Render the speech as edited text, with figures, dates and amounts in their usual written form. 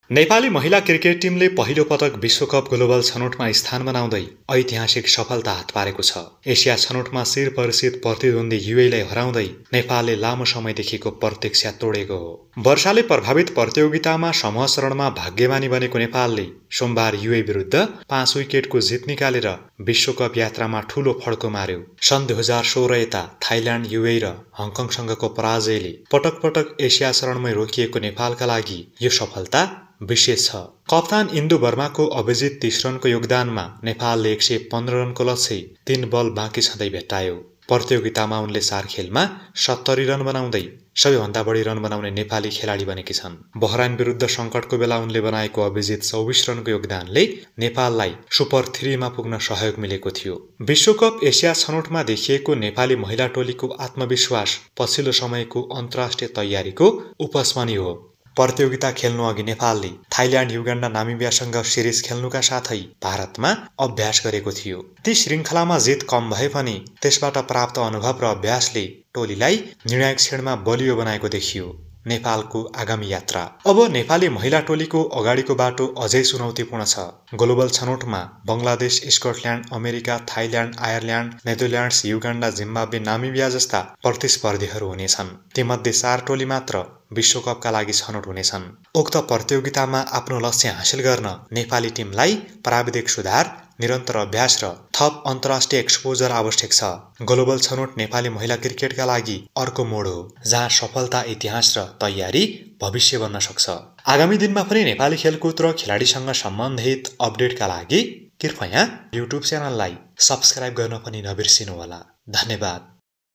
नेपाली महिला क्रिकेट टिमले पहिलो पटक विश्वकप ग्लोबल छनौटमा स्थान बनाउँदै ऐतिहासिक सफलता हात पारेको छ। एसिया छनौटमा शिर परिचित प्रतिद्वन्दी युएईलाई हराउँदै नेपालले लामो समयदेखिको प्रतीक्षा तोडेको हो। वर्षाले प्रभावित प्रतियोगितामा समूह चरणमा भाग्यमानी बनेको नेपालले सोमबार युएई विरुद्ध 5 विकेटको जित निकालेर विश्वकप यात्रामा ठूलो फड्को मार्यो। सन् 2016 यता थाइल्याण्ड, युएई र हङकङसँगको पराजयले पटक पटक एसिया चरणमै रोकिएको नेपालका लागि यो सफलता विशेष छ। कप्तान इन्दु वर्माको अभिजित 30 रनको योगदानमा नेपालले 115 रनको लक्ष्य 3 बल बाँकी छँदै भेट्टायो। प्रतियोगितामा उनले 4 खेलमा 70 रन बनाउँदै सबैभन्दा बढी रन बनाउने नेपाली खेलाडी बनेकी छन्। बहराइन विरुद्ध सङ्कटको बेला उनले बनाएको अभिजित 24 रनको योगदानले नेपाललाई सुपर 3 मा पुग्न सहयोग मिलेको थियो। विश्वकप एसिया छनौटमा देखिएको नेपाली महिला टोलीको आत्मविश्वास पछिल्लो समयको अन्तर्राष्ट्रिय तयारीको उपस्मनी हो। प्रतियोगिता खेल्नु अघि नेपालले थाइल्याण्ड, युगान्डा, नामिबियासँग सिरिज खेल्नुका साथै भारतमा अभ्यास गरेको थियो। ती श्रृङ्खलामा जित कम भए पनि त्यसबाट प्राप्त अनुभव र अभ्यासले टोलीलाई निर्णायक क्षणमा बलियो बनाएको देखियो। नेपालको आगामी यात्रा। अब नेपाली महिला टोलीको अगाडिको बाटो अझै चुनौतीपूर्ण छ। ग्लोबल छनौटमा Bangladesh, Scotland, America, Thailand, Ireland, Netherlands, Uganda, Zimbabwe, Namibia जस्ता प्रतिस्पर्धीहरू हुनेछन्। तीमध्ये 4 टोली मात्र विश्वकपका लागि छनौट हुनेछन्। उक्त प्रतियोगितामा आफ्नो लक्ष्य हासिल गर्न नेपाली टिमलाई प्राविधिक सुधार, निरन्तर अभ्यास र थप अन्तर्राष्ट्रिय एक्सपोजर आवश्यक छ। ग्लोबल छनौट नेपाली महिला क्रिकेटका लागि अर्को मोड हो, जहाँ सफलता इतिहास र तयारी भविष्य बन्न सक्छ। आगामी दिनमा पनि नेपाली खेलकुद र खेलाडीसँग सम्बन्धित अपडेटका लागि कृपया युट्युब च्यानललाई सब्स्क्राइब गर्न पनि नबिर्सिनुहोला। धन्यवाद।